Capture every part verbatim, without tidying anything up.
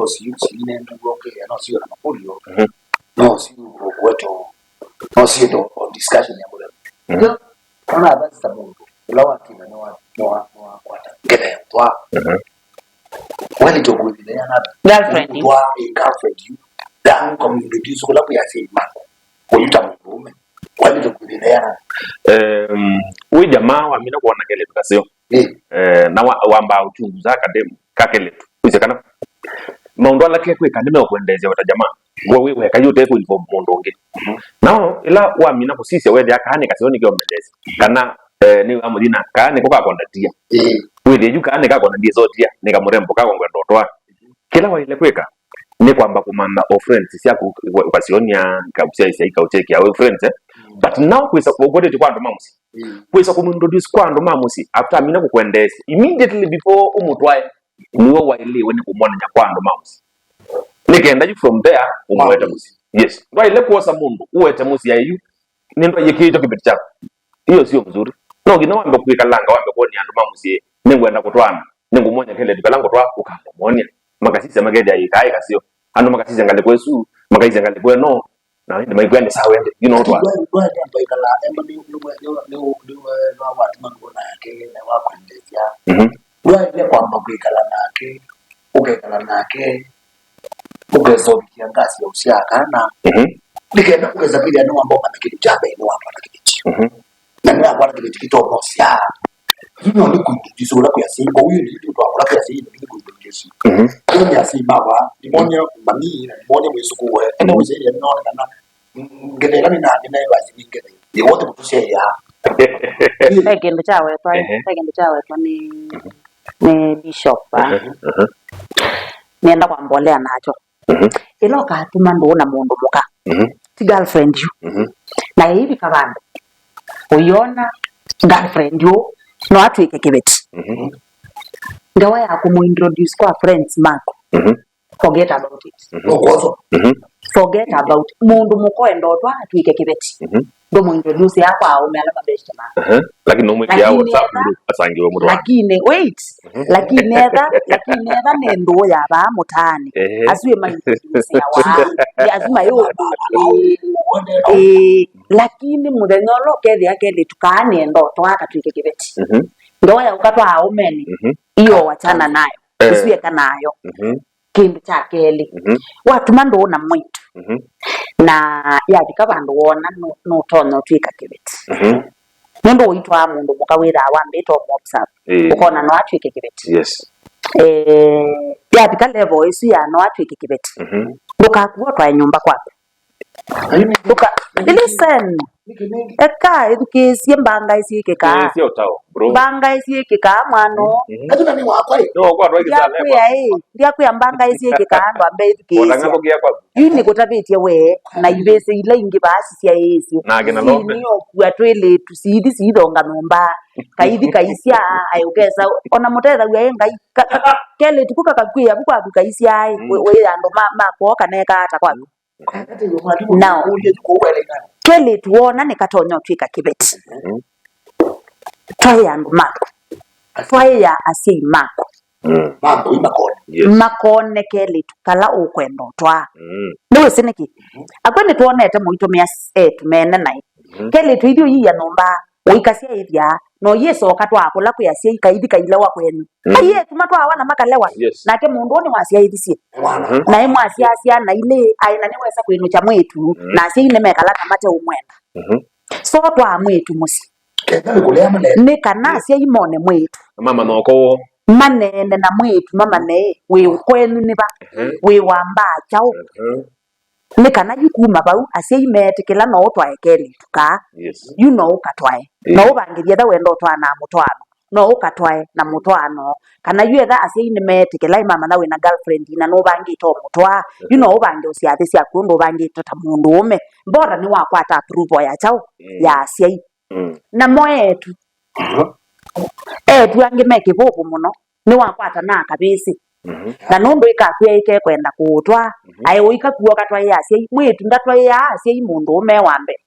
siu, siu nĩ nduo kĩlĩa, no siu na makũlyo, mhm, no siu kwetu, no siu ndo o discussion ya mũthenya. Mhm. Ona athasisa mũndũ, ũla watina nĩ wa, nĩ wa, nĩ wakwata ngetha ya twa. Mhm. Wali to kwithile ya na girlfriend. Twa a girlfriend you. Da community so kula kuya say mako. Kuyuta mũndũ ũme. Wali to kwithile ya na. Um, we jamaa wamina kuona kele tukasio. Eh. Eh, na wa, wamba uchunguza kadem kakele tu. Uise kana maũndũ ala kekwĩka nĩmeũkwendesya weta jamaa. We, we, weka yu ũtekũ involve mũndũ ũngĩ. Mhm. Nao ĩla wamina kũsisya wethĩa kaa nĩ kaseo nĩkĩombendesya. Kana, eh, nĩ amũthina kaa nĩko kakondatia. Eh. Wĩthĩa yu kaa nĩkakondatia sotia nĩkamũrembo kakongwenda ũtwa. Kĩla waĩle kwĩka nĩ kwamba kũmantha o friends syaku, ũka-, ũkasionia, ikausyaisya, ikauchekia we friends, eh? Mm. But now kwĩsa kũkũtĩtĩ kwa andũ ma mũsyĩ. Mm. Kwĩsa kũmintroduce kwa andũ ma mũsyĩ after amina kũkwendeesya. Immediately before ũmũtwae, nĩwe waĩlĩwe nĩ kũmwonany'a kwa andũ ma mũsyĩ. Nĩ kenda yu from there ũmũete mũsyĩ. Yes. Ndwaĩle kwosa mũndũ ũete mũsyĩ aĩ yu nĩ ndwaĩkĩĩtwe kĩveti kyaku. Hiyo sio mzuri. No nginya wambe kwĩkalanga, wambe kuonia andũ ma mũsyĩ, nĩngwenda kũtwaana, nĩngũmwonya keleti kala ngũtwaa, ũkamũmwonia. Makasisya makethĩa ĩkaa ĩkaseo. Andũ makasisya ngalĩko ĩsu, makaisya ngalĩko ĩno, na ĩndĩ maikwĩa nĩ sawa ĩndĩ, you know, twa. Ndwaĩle kwamba kwĩkala, emba nĩ, nĩ, nĩ, nĩ, nĩ, nĩ, nĩ, nĩ watuma ngona yake, na wakwendesya. Mhm. Ndwaĩle kwamba kwĩkala nake, ũkekala nake, ũkesovikia ngasi ya ũsyaa kana, mhm, nĩ kenda ũkesa kwĩthĩa nĩ wamba ũmanya kĩndũ kya mbee nĩ wakwata kĩveti. Mhm. Na nĩ wakwata kĩveti kĩtonosya. Yu no nĩ kuintroduce ũla kwĩ asyai, kwa hiyo nĩ twakũla kwĩ asyai nĩ kuintroduce. Mhm. Nĩ asyai mawa, nĩmonia mami, na nĩmonia mwĩsũkũwe. Ena ũsyaĩlya nĩnone kana, mm, ngetha ĩla nĩna, nĩna ĩvasi nĩ ngetha. Nĩ wothe mũtũsyaĩa. Ve kĩndũ kyawetwa, ehe, ve kĩndũ kyawetwa nĩ, mhm, nĩ bishop, ah. Ehe, ehe. Nĩenda kwamba ũlea nakyo. Mhm. Ĩla ũkatuma ndũũ na mũndũ mũka, mhm, ti girlfriend yu. Mhm. Na ĩivika vandũ, ũyona girlfriend yu no atw'ĩke kĩveti. Mhm. Ngewa ya kũmũintroduce kwa friends maku. Mhm. Forget about it. Mhm. Ũkwoso. Mhm. Forget about mũndũ mũka ũenda ũtwa atw'ĩke kĩveti. Mhm. Ndũmũintroduce ya kwa aũme ala mabeshte maku. Aha. Lakini no mwĩkĩa lakini WhatsApp etha, group asangiwe mũtwaani. Lakini wait. Mhm. Lakini etha, lakini etha nĩ ndũũ ya vaa mũtaani. Ehe. Asu ĩmaintroduce ya waa. Asu mayũ. Ĩĩ. Lakini mũthenya ũla ũkethĩa kelĩtu kaa nĩenda ũtwa akatw'ĩke kĩveti. Mhm. Ngewa ya ũkatwa aũmeni. Mhm. Iyo wachana nayo. Eh. Ĩsu eka nayo. Mhm. Kĩndũ kya kelĩ, mhm, watuma ndũũ na mwĩĩtu, mhm, na yavika vandũ wona nũ-, nũtonya ũtw'ĩka kĩveti. Mhm. Nũndũ ũitwaa mũndũ mũka wĩthaa wambĩte ũmũ observe, ĩĩ, ũkona no atw'ĩke kĩveti. Yes. Eh, yavika level ĩsu ya no atw'ĩke kĩveti, mhm, ndũkakua ũtwae nyũmba kwaku. Ndũka-, listen. Eka, ĩthukĩĩsye mbanga ĩsyĩkĩkaa. Ĩthukĩĩsye ũtao, bro. Mbanga ĩsyĩkĩkaa, mwana. Mhm. Ati na nĩ wakwa ĩ. No, kwa ndwaki za level. Ndyakwĩa ĩ, ndyakwĩa mbanga ĩsyĩkĩkaa, andũ ambe ĩthukĩĩsye. Ona ng'athũkĩa kwaku. Yu nĩkũtavĩtye we, na ivĩsĩ ila ingĩ vaa sisyaĩĩsye. Na akina Lombe. Sini okua twĩlĩtu, sithi sithonga nyũmba. Kaithi kaisya, ai ũkesa, ona mũtethaw'a ĩ Ngai. Ka-, kelĩtu ku kakakwĩa, vu kwaku kaisya ĩ, mm, wĩ, wĩ andũ ma, ma kwoo kana eka ata kwaku. Now, kelĩtu wona nĩkatonya ũtw'ĩka kĩveti. Mhm. Twaĩ andũ maku. Twaĩ ya asyai maku. Mm. Yes. Makone kelĩtu kala ũkwenda ũtwaa. Mm. Nĩwĩsĩ nĩkĩ? Mhm. Akw'e nĩtwonete mũitũmĩa s-, etu mene naĩ. Mhm. Kelĩtu ithyĩ ũyia nyũmba. Ũikasyaĩthya, na ũyĩsoka twaa kũla kwĩ asyai kaithi kailewa kwenyu. Mm. Ayetu matwawa na makalewa. Yes. Nake mũndũ ũũ nĩwasyaĩthisye. Mhm. Na ĩmwasyaasya na ilĩ, aĩ na nĩwesa kwĩnũkya mwĩĩtu, mm, na asyai nĩmekala ta mateũmwenda. Mhm. So twaa mwĩĩtu mũsyĩ. Nĩ kana asyai mone mwĩĩtu. Mama noko wo. Maneene na mwĩĩtu, mamanye wĩ kwenyu nĩ va, mhm, wĩ wa mbaa kyaũ. Mhm. Nĩ kana yu kuma vau, asyai meetĩkĩla no ũtwae kelĩtu kaa. Yes. Yu no ũkatwae. Yes. No ũvangĩthye etha wenda ũtwaa na mũtwaano. No ũkatwae na mũtwaano. Kana yu etha asyai nĩmeetĩkĩla ĩmamanya wĩna girlfriend na nũvangĩte ũmũtwaa. Yu no ũvange ũsyathĩ syaku ũndũ ũvangĩte ta mũndũũme. Mbora nĩwakwata approval ya kyaũ? Mm. Ya asyai. Mm. Namo etu. Mhm. Etu angĩ me kĩvũvũ mũno, nĩwakwata na akavĩsĩ. Mhm. Na nũndũ ĩkakwĩa ĩkekwenda kũũtwaa, mhm, aĩ ũikakuo katwaĩa asyai. Mwĩĩtu ndatwaĩaa asyai mũndũũme wa mbee.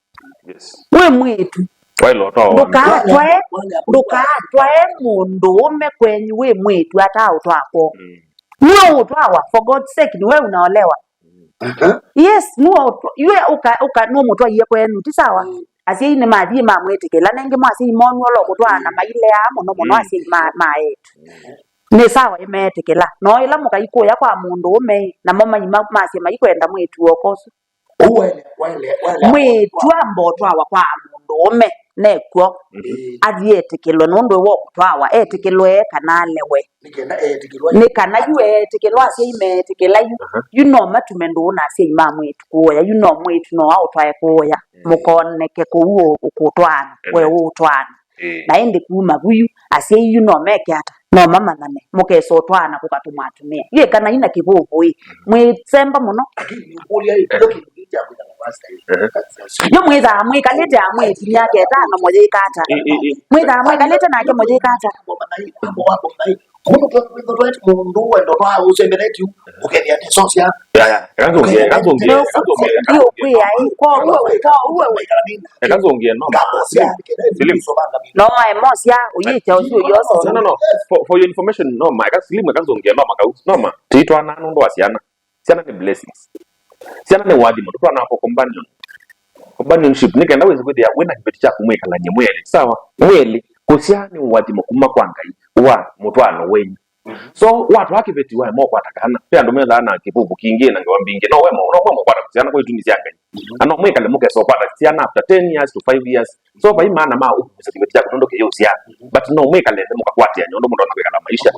Yes. Wĩ mwĩĩtu. Waĩle ũtwawa wa mbee. Ndũkatwae, ndũkatwae mũndũũme kwenyu wĩ mwĩĩtu ataũtwaa kwoo. Mm. Nue ũtwawa, for God's sake, nue unaolewa. Aha. Yes, nue ũtwa-, yue uka, uka, nue mũtwaie kwenu, ti sawa? Mm. Asyai nĩ mathiĩ mamwĩtĩkĩla, nengĩ mwa asyai monu ola ũkũtwaana maileaa mũno mũno. Mm. Asyai ma, ma etu. Mm. Nĩ sawa, ĩmeetĩkĩla. No ĩla mũkaikũya kwa mũndũ ũme, namo maima masya maikwenda mwĩtu woko ũsu. Ũu waele-, waele-, waele-, mwĩĩtu amba ũtwawa kwa mũndũ ũme nekw'o. Mhm. Athi etĩkĩlwe nũndũ we ũkũtwawa, etĩkĩlwe kana alewe. Nĩ kenda etĩkĩlwa. Nĩ kana yu etĩkĩlwa, asyai meetĩkĩla yu. Aha. Yu no matume ndũũ na asyai ma mwĩĩtu kũũya, yu no mwĩĩtu no aũtwae kũũya. Mm. Mũkoneke kũu ũ-, ũkũtwaana, we ũũtwaana. Ĩĩ. Na ĩndĩ kuma vu yu, asyai yu no meke ata? No mamanyane, mũkesa ũtwaana kũkatũma atumĩa. Yu ĩkanai na kĩvũvũ ĩ, mwĩsemba mũno. Lakini nĩũkũlya ĩ, kĩla kĩndũ kĩĩ kya kwĩka na pastor ĩ. Ehe. Yu mwĩthaa mwĩkalĩte amwĩti myaka ĩtano mũyĩka ata? Ĩ, ĩ, ĩ. Mwĩthaa mwĩkalĩte nake mũyĩka ata? Mũndũ twa-, twa-, twa-, mũndũ wendo twa ũsembeletyu, ũkethĩa nĩ sosia. Ya, ya. Eka nzũngĩe, eka nzũngĩe, eka nzũngĩe, eka nzũngĩe. Ndio kwĩa, ĩ, kwa uwe, kwa uwe. Eka nzũngĩe, no ma. Slim. No ma emosia, ũyĩkya ũsu ũyosa. No, no, no. For, for your information, no ma. Eka Slim, eka nzũngĩe, no ma kau. No ma. Titwana nũndũ wa syana. Syana nĩ blessings. Syana nĩ ũathimo. Tũtwana for companion. Companionship, nĩ kenda wĩse kwĩthĩa wĩna kĩveti kyaku mwĩkalany'e mwĩ elĩ. Sawa? Mwĩ elĩ. Kũsyaa nĩ ũathimo kuma kwa Ngai wa mũtwaano wenyu. So, watwaa kĩveti waema ũkwata kana, ve andũ methaa na kĩvũvũ kingĩ na ngewa mbingĩ, no wema, no wema ũkwata syana kwa itumi sya Ngai. Na no mwĩkale mũkesa ũkwata syana after ten years to five years. So, vai maana ma ũvusa kĩveti kyaku nũndũ kĩyũsya. But no mwĩkale nthĩ mũkakwatĩanĩa ũndũ mũtonya kwĩkala maisha.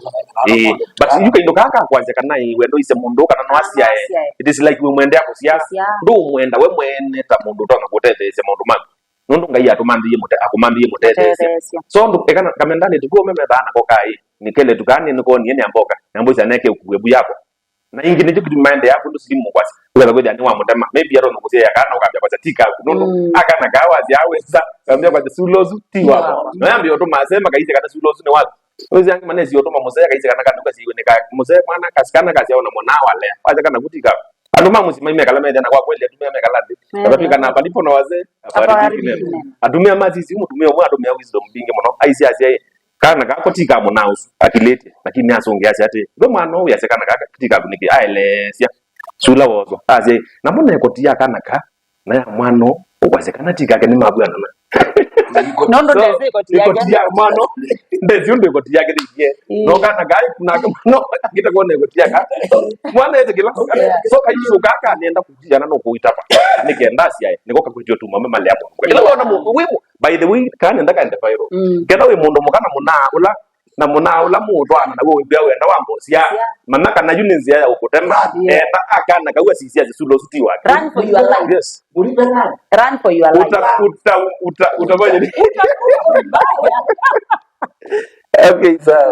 Ĩĩ, but yu kaindo kaa ka kwasya kana ĩ, wendo ise mũndũ kana no asyae. It is like wĩmwendea kũsyaa. Kũsyaa. Ndũũmwenda we mwene ta mũndũ ũtonya kũtetheesya maũndũ maku. Nũndũ Ngai atũmanthĩie mũte-, akũmanthĩie mũtetheesya. Mũtetheesya. So, ndũ-, eka na-, kamendanĩte kuo me methaa nako kaĩ, nĩ keletu kaa nĩ nĩkonie nĩ amboka, nĩ amboka neke ũkue vu yako. Na ingĩ nĩkyo kĩtumi maendeea kũndũ silimu mũkwasya. Ũketha kwĩthĩa nĩ wamũtema. Maybe atonya kũsyaĩa kana ũkambĩa kwasya ti kaku. Nũndũ, mm, akana kaa wasya awĩsa, ũkambĩa kwasya sula ũsu ti wako. Ti wako. Na yambĩa ũtũma asema kaisye kana sula ũsu nĩ waku. Wĩsĩ angĩ manesi ũtũma mũsee kaisye kana kana ũkasiwe nĩ ka mũsee mwana kasi kana kasyawa na mwana walea. Wasya kana ku ti kaku. Andũ ma mũsyĩ maimekala methĩa na kwa kweli atumĩa mekala nthĩ. Ehe. Akatwĩka na palipo na wazee, hapaharibiki neno. Hapaharibiki neno. Atumĩa masisi mũtumĩa ũmwe atumĩa wisdom mbingĩ mũno. Aisye asya ĩ, kana kako ti ka mũnaa ũsu, akilĩtye, lakini asũngĩa asya atĩ, ve mwana ũũ yasya kana kaka ti kaku nĩkĩ? Aeleesya. Sula woswa. Asya ĩ, namo na ĩkoti ya kana ka, na ya mwana ũũ, ũkwasya kana ti kake nĩmavw'anana. Nũndũ so, ndesĩ ĩkoti yake. Ĩkoti ya mwana, ndesĩ ũndũ ĩkoti yake nĩikie. Mm. No kana kaĩ kunake mwana, akĩte kuona ĩkoti yake. Mwana etĩkĩla. Yeah. So kaisũ kaka nĩenda kũtiana no kũitapa. Nĩkenda asyae, nĩko kakwĩtio tuma me malea mũndũ. Kĩla wona mũndũ wĩ mũ-, by the way, kana nenda kaende viral. Mm. Kenda wĩ mũndũ mũka na mũnaa ũla, na mũnaa ũla mũũtwaana na wĩ wĩa wenda wa mbosia. Yeah. Mana kana yu nĩ nzĩa ya ũkũtema. Yeah. Enda akana kau asisya sisula ũsu ti wake. Run for your life. Yes. Run for your life. Uta-, uta-, uta-, utafanya nini? Utakuwa mbaya. Okay, sawa.